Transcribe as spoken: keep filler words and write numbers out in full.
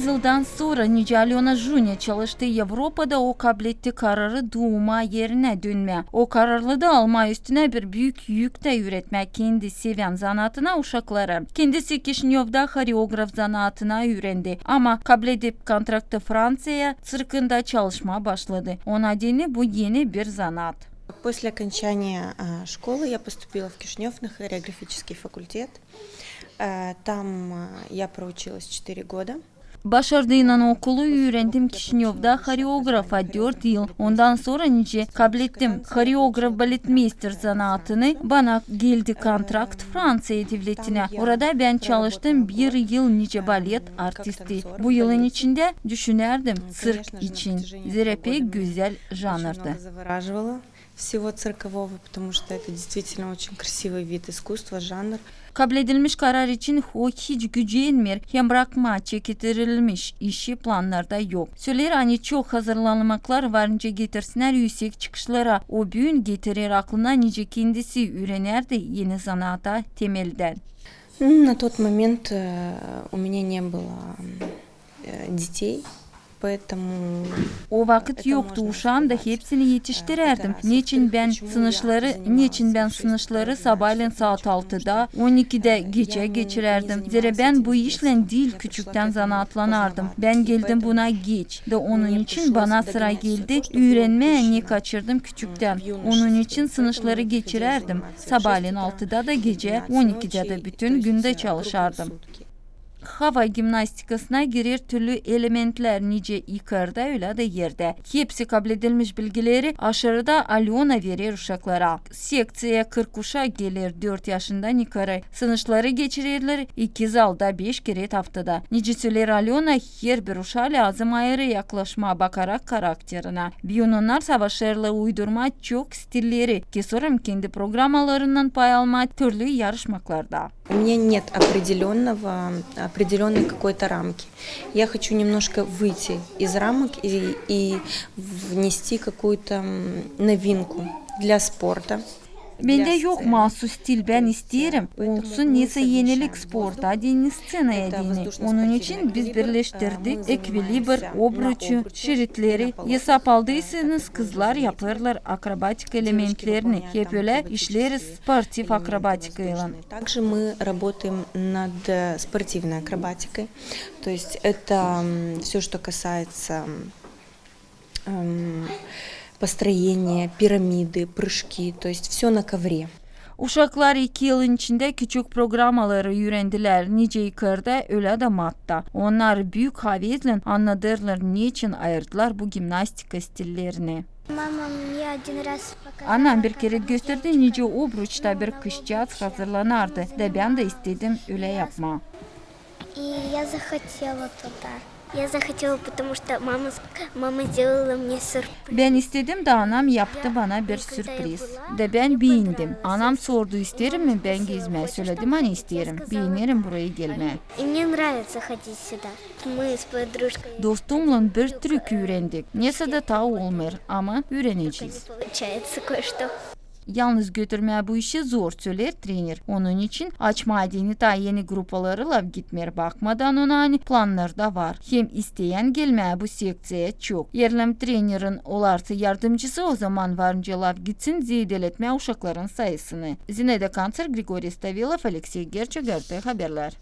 Yıldan sora nicä Alyona Junya çalıştı Evropada, o kabletti kararı duuma erinä dönmää. O kararlı da almaa üstünä bir büük yük tä üüretmää kendi sevän zanaatına uşakları. Kendisi Kişinövda horeograf zanaatını üürendi, ama kabledip kontraktı Franţiyaya, ţirkında çalışmaa başladı. Ondan deyni bu eni bir zanaat. После окончания, а, школы я поступила в Кишинёв на хореографический факультет. Э, там, э, я проучилась четыре года. Başardıynan okulu üürendim Kişinövda horeografa dört yıl. Ondan sora nicä kablettim horeograf-baletmeyster zanaatını, bana geldi kontrakt Franţiya devletinä. Orada bän çalıştım bir yıl nicä balet artisti. Bu yılın içindä düşünärdim ţirk için. Zerä pek gözäl janrdı. Всего циркового, потому что это действительно очень красивый вид искусства, жанр. Kabledilmiş karar için o hiç gücenmeer hem brakmaa çeketirilmiş işi plannarda yok. Söleer, ani çok hazırlanmaklar var nicä getirsinnär üüsek çıkışlara. O büün getirer aklına nicä kendisi üürenärdi eni zanaata temeldän. М, на тот момент, э, у меня не было, э, детей, поэтому... O vakıt yoktu uşaam da, hepsini etiştirärdim. Neçin bän sınışları, neçin bän sınışları sabaalän saat altıda, on ikidä gecä geçirärdim? Zerä bän bu işlän diil küçüktän zanaatlanardım. Bän geldim buna geç. Da onun için bana sıra geldi üürenmää, ne kaçırdım küçüktän. Onun için sınışları geçirärdim sabaalän altıda da gecä on ikidä dä bütün gündä çalışardım. Hava gimnastikasına girer türlü elementlär, nicä yukarda, ölä dä erdä. Hepsi kabledilmiş bilgileri aşırıda Alyona verer uşaklara. Sekţiyaya kırk uşak geler dört yaşından yukarı. Sınışları geçirerlär iki zalda beş kerä aftada. Nicä söleer Alyona, herbir uşaa lääzım ayırı yaklaşmaa, bakarak karakterinä. Büün onnar savaşêrlar uydurmaa çok stilleri, kesorem kendi programalarından pay almaa türlü yarışmaklarda. У меня нет определённого, определённой какой-то рамки. Я хочу немножко выйти из рамок и, и внести какую-то, м, новинку для спорта. Bendä yok maasuz stil, bän isteerim olsun nesä enilik sporta deyni, sţenaya deyni. Onun için biz birleştirdik ekvilibr, obruçu, şeritleri. Esap aldıysanız, kızlar yapêrlar akrobatika elementlerini. Hep ölä işleeriz sportiv akrobatikaylan. Также мы работаем над, э, спортивной акробатикой. То есть это, м, всё, что касается, м, построения, пирамиды, прыжки, то есть всё на ковре. Uşaklar iki yılın içindä küçük programaları üürendilär, nicä yukarda, ölä dä matta. Onnar büük havezlän annadêrlar, neçin ayırdılar bu gimnastika stillerini. Мама мне один раз показала, как... Anam bir kerä gösterdi, nicä obruçta bir kızçaaz hazırlanardı, da bän dä istedim ölä yapmaa. И я захотела туда. Я захотела, потому что мама с-, мама сделала мне сюрприз. Bän istedim da anam yaptı bana bir sürpriz. Da bän beendim. Anam sordu, isteerim mi bän gezmää? Söledim, ani isteerim. Beenerim burayı gelmää. И мне нравится ходить сюда. Мы с подружкой... Dostumnan bir trük üürendik. Nesä dä taa olmêêr, ama üürenecez. Получается кое-что. Yalnız götürmää bu işi zor, söleer trener. Onun için açmaa deyni taa eni grupaları lafgitmeer, bakmadan ona, ani plannarda var. Hem isteyän gelmää bu sekţiyaya çok. Eer trenerin olarsa yardımcısı, ozaman var nicä lafgitsin zeedeletmää uşakların sayısını. Zinaida Kanţer, Grigoriy Stavilov, Aleksey Gerço, GRT Haberlär.